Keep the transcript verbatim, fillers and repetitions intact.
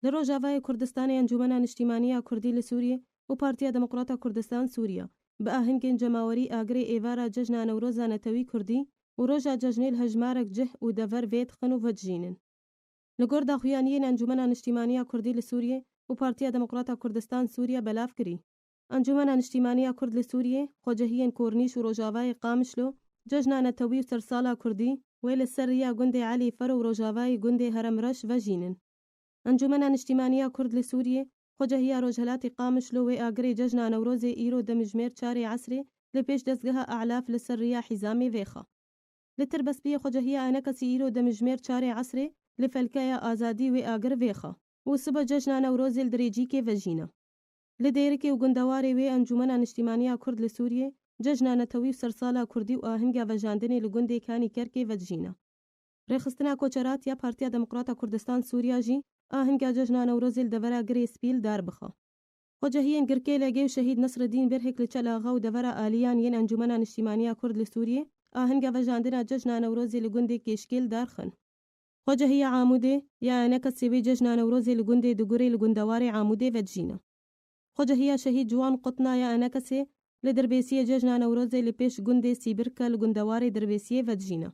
Li Rojavayê Kurdistanê Encûmena Niştîmaniya Kurdî li Sûriyê û Partiya Demokrata Kurdistan Sûriya bi ahengên cemawerî agirê êvara Cejna Newroza Netewî Kurdî û roja cejnê li hejmarek cih û dever vê dixin û vedijînin. Li gor daxuyaniyên Encûmena Niştîmaniya Kurdî li Sûriyê û Partiya Demokrata Kurdistan Sûriya belav kirî, Encûmena Niştîmaniya Kurd li Sûriyê, xwecehiyên Kornîş û Rojavayê Qamişlo, Cejna Netewî û Sersala Kurdî wê li ser riya gundê Elî Fero û Rojavayê gundê Herem Reş vejînin. Encûmena Niştîmaniya Kurd li Sûriyê, xwecehiya Rojhelatê Qamişlo wê agirê Cejna Newrozê îro demijmêr çarê esrê li pêş dezgeha Elaf li ser riya Hîzamê vêxa. Li Tirbespiyê xwecehiya Enekesî îro demijmêr çarê esrê li Felkeya Azadî wê agir vêxa û sibe Cejna Newrozê li Dirêcîkê vejîna. Li Dêrikê û gundewarê wê Encûmena Niştîmaniya Kurd li Sûriyê, Cejna Netewî û Sersala Kurdî û ahinga vejandinê li gundê Kanî Kerkê vedijîna. Rêxistina Koçerat ya Partiya Demokrata Kurdistan Sûriya jî ahinga Cejna Newrozê li devera Girê Spî li dar bixa. Xwecehiyên Girkê Legê û Şehîd Nesreddîn Birhik li Çel Axa û devera aliyan yên Encûmena Niştîmaniya Kurd li Sûriyê ahinga vejandina Cejna Newrozê li gundê Kêşkê li dar xin. Xwecehiya Amûdê ya Enekesê wê Cejna Newrozê li gundê Digurê li gundewarê Amûdê vedijîna. Xwecehiya Şehîd Ciwan Qutna ya Enekesê li Dirbêsiyê Cejna Newrozê li pêş gundê Sîbirke li gundewarê Dirbêsiyê vedijîna.